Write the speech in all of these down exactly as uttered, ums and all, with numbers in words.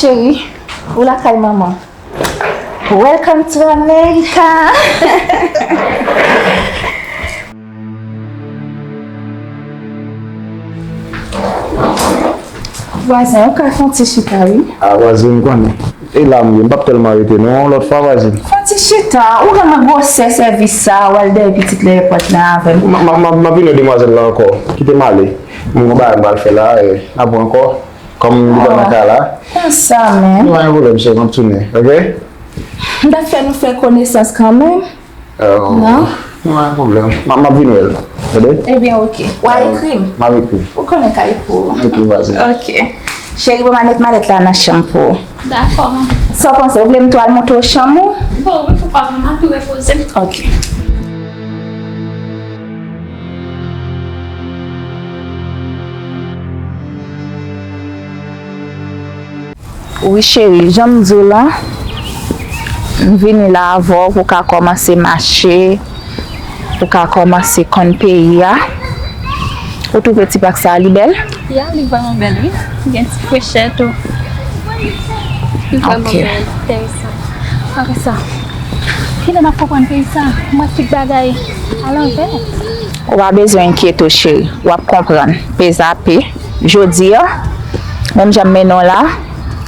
Cheri, ou lakay manman. Welcome to America! Vwazen, ou ka fè yon ti chita, wi. A, vwazen, m konnen. E la m ye, m p ap tèlman rete non, yon lòt fwa, vwazen. Fè yon ti chita, ou renmen gwosè sèvis sa, w al dèyè pitit la, e pòt la avè m. M, m, m, m ap vini demwazèl la ankò. Kite m ale. M gon bagay m pral fè la, e, n ap wè ankò. Kòm li pa nan kay la. Konsa, men. Pa gen pwoblèm, cheri, m ap tounen, oke? M t ap fè nou fè konesans kanmenm. Non? Non, pa gen pwoblèm. M, m ap vin wè l. Tande? Ebyen, oke. W a ekri m? M ap ekri. Ou konnen kay pou ou. Oke, vwazen. Oke. Cheri, bon, malèt, malèt la nan chanm pou ou. Dakò, manmi. Sa w panse? Ou vle m tou al montre w chanm ou? Bon, wi, poukwa pa, m a tou repoze m. Oke. Wi cheri, jan m di w lan, m vini la avè w pou w ka kòmanse mache, pou w ka kòmanse konn peyi a. Ou twouve ti pak sa a, li bèl? Ya, li vrèman bèl, wi. Gen ti frechè tou. Li vrèman bèl, enteresan. Apre sa, kilè n ap konprann peyi sa? M wè tout bagay alanvè. Ou pa bezwen enkyete w, cheri. W ap konprann. Pe zape. Jodi a, menm jan m mennen w la,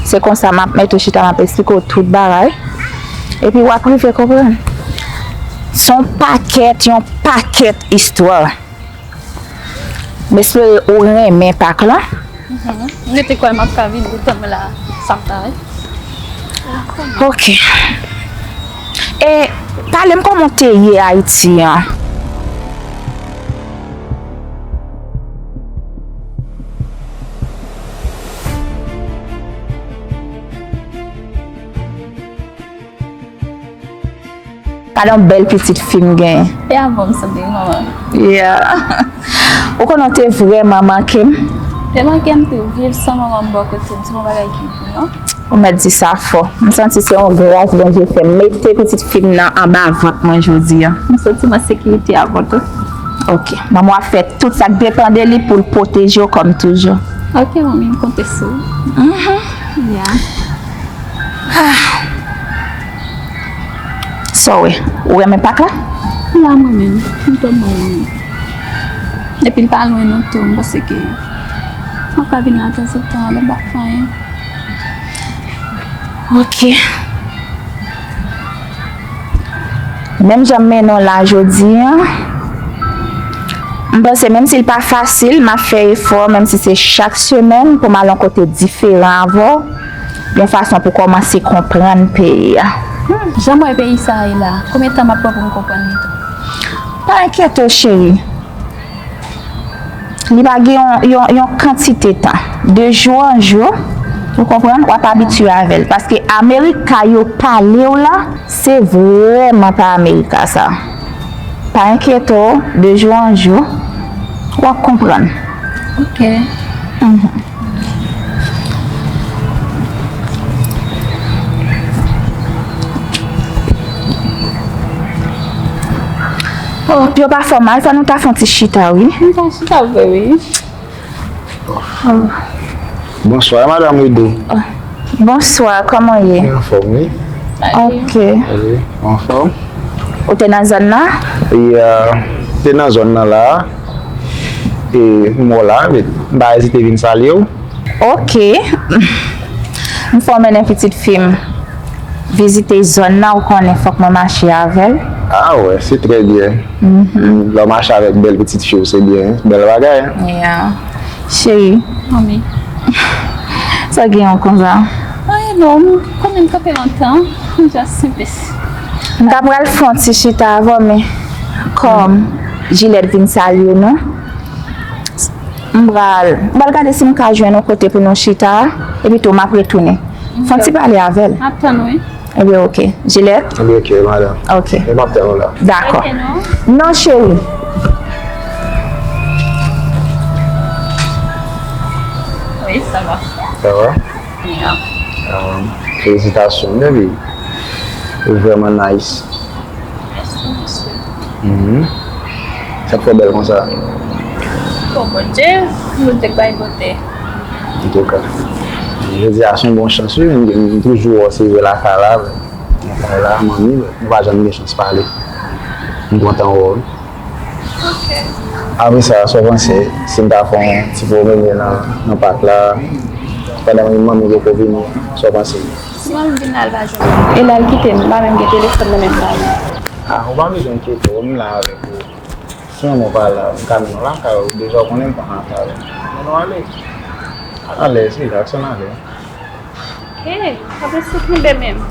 se konsa m ap mete w chita, m ap esplike w tout bagay. Epi w ap rive konprann. Se yon pakèt, yon pakèt istwa. M espere ou renmen pak lan. Mhm. M rete kwè m ap ka vin toutan, men la, sa m ta ye. Ok. E pale m kòman w te ye Ayiti an? Gade yon bèl pitit fi m genyen. E avè w m sanble manman. Yeah. Ou konnen w te vrèman manke m. Te manke m tou, viv san manman m bò kote m, se yon bagay ki di non. Ou mèt di sa fò. M santi se yon gras Bondye fè m mete pitit fi m nan anba vant mwen jodi a. M santi m an sekirite avè w tou. Ok. Manman w ap fè tout sa k depann de li pou l pwoteje w kòm toujou. Ok, manmi, m konte sou ou. Mhm. Yeah. Ah. Sa w wè? Ou renmen pak la? La mwen menm, m tèlman renmen. Epi l pa lwen non tou, m panse ke m ap ka vin la tanzantan, lè m pa fè anyen. Ok. Menm jan m mennen w la jodi a, m panse menm si l pa fasil, m ap fè efò, menm si se chak semèn, pou m al yon kote diferan avè w, yon fason pou kòmanse konprann peyi a. Hmm, jan m wè peyi sa a ye la, konbyen tan m ap pran pou m konprann li tou? Pa enkyete w, cheri. Li pa gen yon, yon, yon kantite tan. De jou an jou, ou konprann, w ap abitye avè l. Paske Amerika yo pale w la, se vrèman pa Amerika sa. Pa enkyete w, de jou an jou, w ap konprann. Ok. Mhm. Oh, pye w pa fè w mal, fò nou ta fè yon ti chita, wi. M ta chita vre, wi. Oh. Bonswa, madanm Rido. Oh. Bonswa, kòman w ye? Mwen anfòm, wi. Ok. Wi, mwen anfòm. Ou te nan zòn nan? Ya, te nan zòn nan la. E, m wè w la, m pa ezite vin salye w. Ok. M fè w mennen pitit fi m vizite zòn nan, ou konnen fòk mwen mache avè l. Ah wè, se trè byen. Mhm. Lè w mache avèk bèl pitit fi w, se byen, bèl bagay. Yeah. Cheri. Manmi. Sa gen yon konsa? Anyen non, m konnen m kanpe lontan. M just simplis. M ta pral fè yon ti chita avè w, men kòm Jilèt vin salye nou, m pral, m pral gade si m ka jwenn yon kote pou nou chita, epi tou m ap retounen. Fè yon ti pale avè l. M ap tann ou, wi. Ebyen, ok. Jilèt? Ebyen, ok, madanm. Ok. E m ap tann ou la. Dakò. Ok, non? Non, cheri. Wi, sa va. Sa va? Ya. Ah, felisitasyon, baby. Ou vrèman nice. Mèsi, mesye. Mhm. Sa k fè w bèl konsa? Bon, Bondye, Bondye k bay bote. Antouka. Jodi a se yon bon chans wi, m, m toujou wè w se vre lakay la, men mwen konnen la, manmi, nou pa janm gen chans pale. M kontan wè w wi. Ok. Apre sa, sa w panse si m ta fè yon ti pwomennen nan, nan pak la, pandan manmi poko vini, sa w panse? Si manmi vin la, l pa jwenn mwen. E la, l kite m, m pa menm gen telefòn nan men m la. Ah, ou pa bezwen enkyete w, m la avèk ou. Si manman w pa la, m ka mennen w lakay ou, deja w konnen m konn lakay ou. Mennen w ale. Alèz, rilaks, ann ale. Hey, pa prese kenbe menm.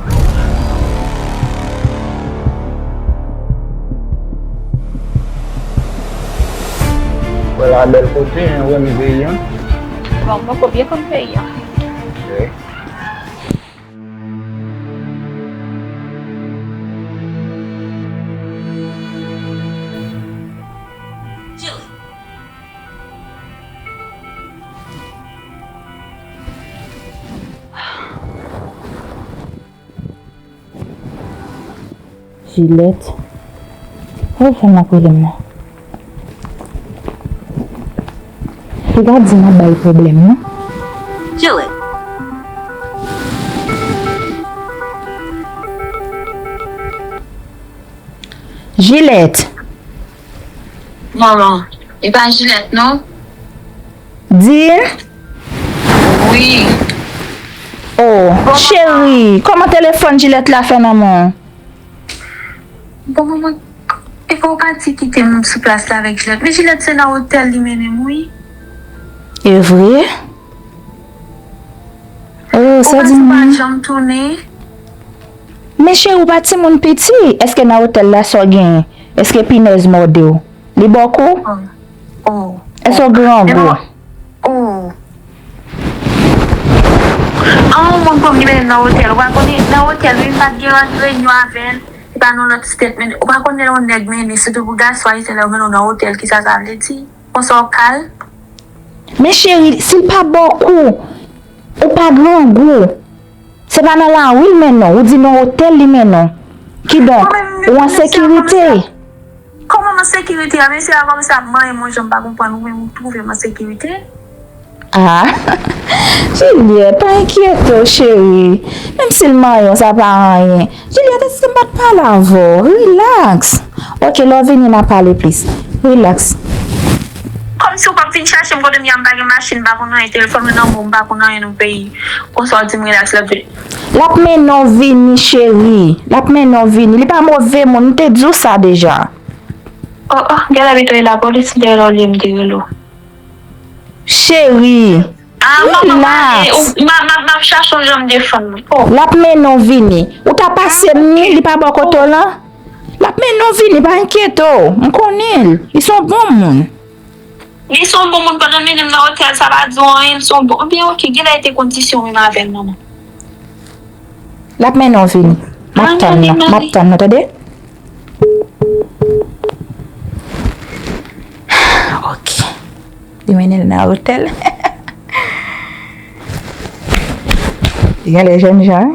Wè la bèl kote, hein, wè m peyi an. Bon, m poko byen konn peyi an. Ok. Jilèt. Ou fè m ap rele m nan. Piga di m ap bay pwoblèm, non? Jilèt. Jilèt. Manman, e pa Jilèt, non? Di. Wi. Oh, cheri, kòman telefòn Jilèt la fè nan men w? Bon, manman, e pa w pati kite m sou plas la avèk Jilèt. Men Jilèt se nan otèl li mennen m, wi. E vre? Oh, sa di m. Ou pa janm tounen? Men cheri, ou pa timoun piti. Èske nan otèl la sa w genyen? Èske pinèz mòde w? Li ba w kou? Oh. Oh. Èske w grangou? Oh. An, yon moun pran m li mennen m nan otèl. Ou pa konnen, nan otèl, wi, m pa t gen reyinyon avè l. Se pa nan lòt state, men ou pa konnen lè yon nèg mennen, sitou pou gason ayisyen, lè yo mennen w nan otèl, kisa sa vle di? Konsa w kal? Men cheri, si l pa ba w kou, ou pa grangou. Se pa nan lari l mennen w, ou di nan otèl li mennen w. Kidonk, ou an sekirite. Kòman m an sekirite a? Mesye a kòmanse ap manyen m yon jan m pa konprann, ou menm ou twouve m an sekirite? Ah, Juliette, pa enkyete w, cheri. Menm si l manyen w, sa pa anyen. Juliette, èske m pa t pale avè w? Rilaks. Ok, lè w vini, n a pale plis. Rilaks. Kòmsi w p ap vin chache m kote m ye a, m pa gen machin, m pa konn anyen, telefòn mwen nan men w, m pa konn anyen nan peyi. Konsa w di m rilaks, l ap vin. L ap mennen w vini, cheri. L ap mennen w vini. Li pa move moun, m te di w sa deja. Oh, oh, gade abitye lapolis, m te rele w, m te rele w. Cheri, ah, manman, rilaks. M ap, m ap, m ap chache yon jan m defann mwen. Oh. L ap mennen w vini. Ou ta pase m ni, li pa bò kote w lan. L ap mennen w vini, pa enkyete w. M konnen l. Li se yon bon moun. Li se yon bon moun, pandan l mennen m nan otèl, sa pa di w anyen, li se yon bon. Ebyen, ok, genlè e te kondisyon menm avè l, manman. L ap mennen w vini. M ap tann nou. M ap tann nou, tande? Ok. Li mennen l nan otèl. Li genlè jènjan,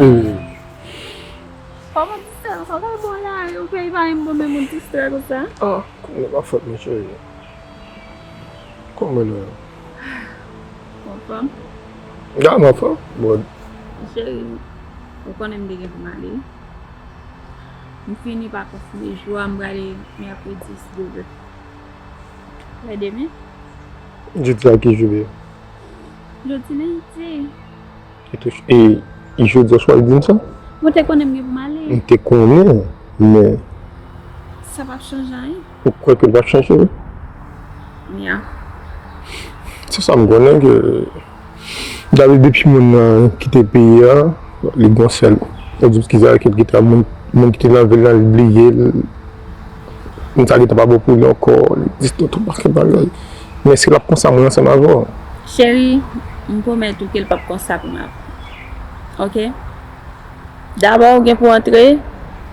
wi. Kòman distrè konsa? Ou pa bon la, ou peyi pa menm bon, men moun distrè konsa. Oh, kòman pa fòt mwen, cheri? Kòman nou ye? Ou anfòm? Ya, m anfòm. Bon. Cheri, ou konnen m te gen pou m ale. M fini pa konfime jou a, m prale mèkredi, si Dye vle. Lè demen. Jodi a ki jou li ye? Jodi lendi. E tou, e, e jodi a w chwazi di m sa? Ou te konnen m gen pou m ale. M te konnen, men. Sa p ap chanje anyen. Ou kwè ke l p ap chanje? Ya. Se sa m konnen ke, dayè depi moun nan kite peyi a, li gon sèl. Ou di kisa ke l kite a, moun, moun ki te nan vil lan, li bliye l. Moun sa gentan pa bon pou li ankò, li distrè tout pakèt bagay. Men si l ap konsa, mwen ansanm avè w. Cheri, m pwomèt ou ke l p ap konsa pou m avè w. Ok? Dabò, ou gen pou antre,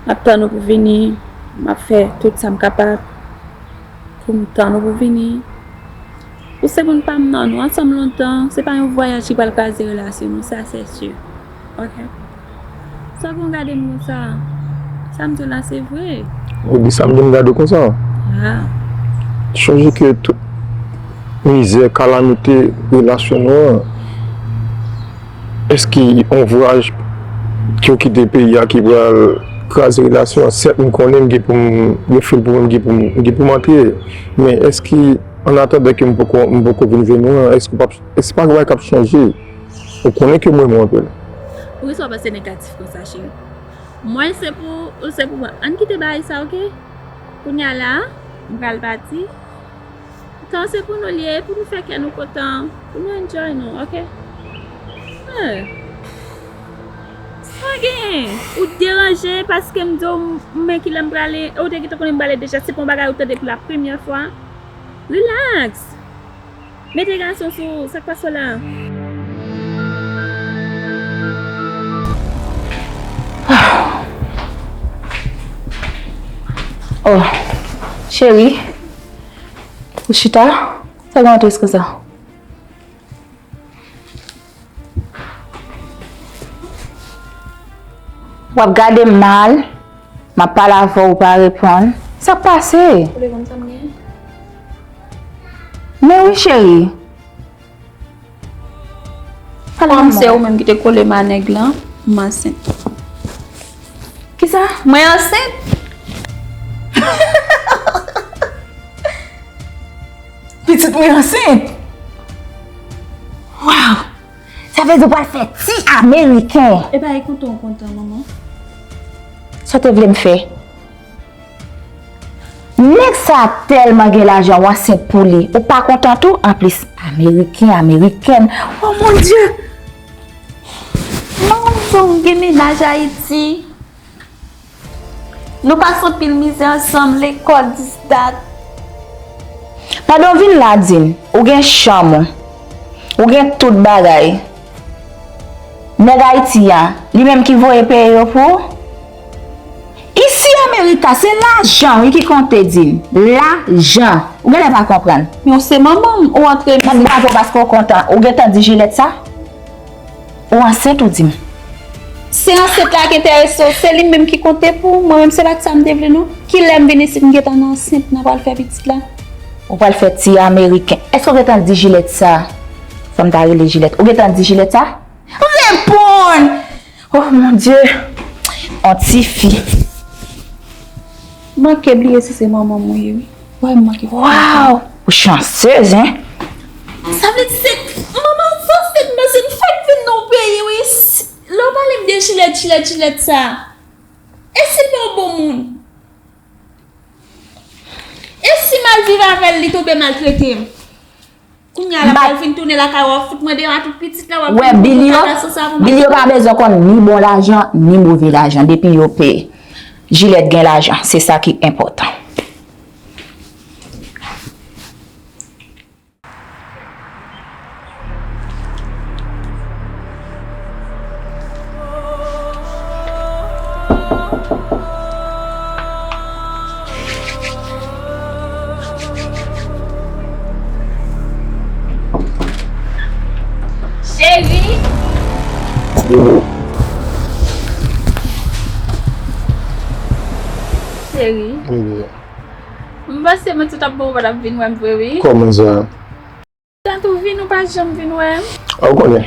m ap tann ou pou vini, m ap fè tout sa m kapab pou m tann ou pou vini. Ou se moun pa m nan, nou ansanm lontan, se pa yon vwayaj ki pral kraze relasyon nou, sa se si. Ok. Sa w gen w gade m konsa? Sa m di w la se vre. Ou di sa m gen m gade w konsa? Ya. Sonje ke tout mizè, kalamite relasyon nou an, èske yon vwayaj ki w kite peyi a ki pral kraze relasyon an? Sèt, m konnen m gen pou m, gen fil pou mwen, m gen pou m, m gen pou m antre. Men èske, an atandan ke m poko, m poko vin jwenn ou an, èske w p ap, èske pa gen bagay k ap chanje? Ou konnen ke m renmen w anpil. Poukisa w panse negatif konsa, cheri? Mwen se pou, ou se pou mwen. Ann kite bagay sa, ok? Kounya la, m pral pati. Tan se pou nou li ye, pou nou fè kè nou kontan, pou nou enjoy nou, ok? Eh. Sa genyen? Ou deranje paske m di w men kilè m prale, ou te gentan konnen m prale deja, se pa yon bagay ou tande pou la premyè fwa. Relax. Mete gason sou ou, sa k pase w la? Oh, cheri, ou chita? Sa gen tris konsa? W ap gade m mal, m ap pale avè w, ou pa reponn. Sa k pase? Ou te konn sa m gen? Men wi, cheri. Pale avè m. Kòm se ou menm ki te kole m a nèg lan, m ansent. Kisa? Mwen ansent? Pitit mwen ansent? Waw! Sa vle di w pral fè ti ameriken. E pa e kontan w kontan, manman. Sa w te vle m fè? Nèg sa a tèlman gen lajan, w ansent pou li. Ou pa kontan tou? Anplis, ameriken, amerikèn. Oh mon Dieu! Manman, m gen mennaj Ayiti. Nou pase anpil mizè ansanm, lekòl, dis dat. Pandan w vin la, di m, ou gen chanm ou, ou gen tout bagay. Nèg Ayiti a, li menm ki voye peye yo pou ou? Isi Amerika, se lajan wi ki konte, di m. Lajan. Ou genlè pa konprann. Men w se manman m, ou antre m. M ap di bravo paske w kontan. Ou gentan di Jilèt sa? Ou ansent ou di m? Se ansent la k enterese w, se li menm ki konte pou ou, mwen menm se pa t sa m te vle non. Kilè m vin isit m gentan ansent, n a pral fè pitit la. Ou pral fè ti ameriken. Èske w gentan di Jilèt sa? Fò m ta rele Jilèt. Ou gentan di Jilèt sa? Reponn! Oh mon Dieu! On ti fi. Manke bliye si se manman m ou ye wi. Wè m manke. Waw! Ou chansez, hein? Sa vle di se manman sa se m, se m fèk vin nan peyi wi. Lè w pale m de Jilèt, Jilèt, Jilèt sa. E si l pa yon bon moun? E si m al viv avè l, li tonbe maltrete m? Kounya la, m pa pral vin tounen lakay ou, w ap fout mwen deyò a tout pitit la, w ap vin pou kaka sou sa pou mwen. Billy yo pa bezwen konn ni bon lajan, ni move lajan, depi yo peye. Jilèt gen lajan, se sa ki enpòtan. Cheri. Cheri. Wi, wi. M panse mwen tout ap bon, ou pa t ap vin wè m vre, wi. Kòman sa? Tantou vin, ou pa janm vin wè m. A, ou konnen.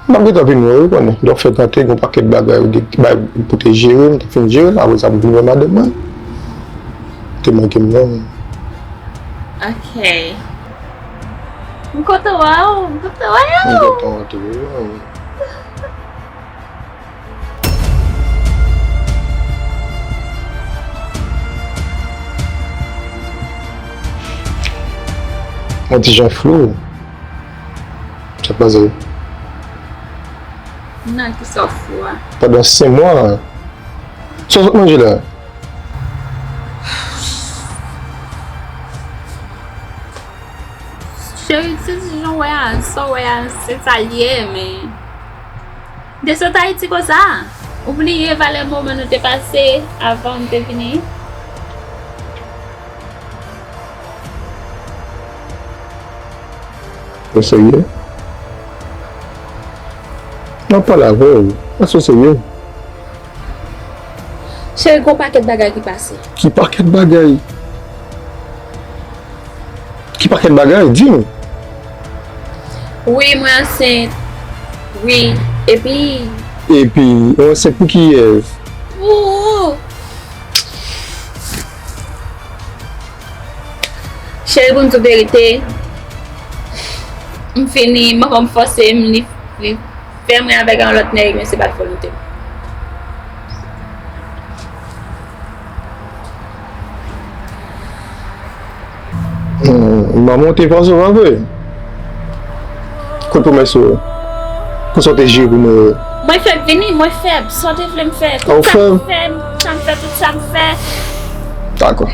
M ap gentan vin wè w, ou konnen. Lè w fèk antre, gen yon pakèt bagay ou gen bay pou te jere, m te fin jere l, apre sa m vin wè madanm mwen. Te manke m non. Ok. M kontan wè w, m kontan wè w. M kontan wè w tou, wi. Mwen ti jan flou. Sa k pase? Nan kisa w flou a? Pandan senk mwa, sa w sot manje la? Cheri, se ti jan w wè a, sa w wè a, se sa l ye, men. M te sot Ayiti konsa. Ou bliye valè moman nou te pase avan m te vini? Ou serye? M ap pale avè w. Èske w serye? Cheri, gon pakèt bagay ki pase. Ki pakèt bagay? Ki pakèt bagay? Di m. Wi, mwen ansent. Wi, epi. Epi, ou ansent pou kiyès? Pou ou. Cheri, pou m di w verite, m fini, manman m fòse m, li, li fè mwen avèk yon lòt nèg, men se pa t volonte m. Hmm, manman w te fòse w pa vre? Kot pwomès ou? Konsa w te jire pou mwen yo? Mwen fè vini, mwen fè sa w te vle m fè. Ah, ou fè? Sa m fè, tout sa m fè. Dakò.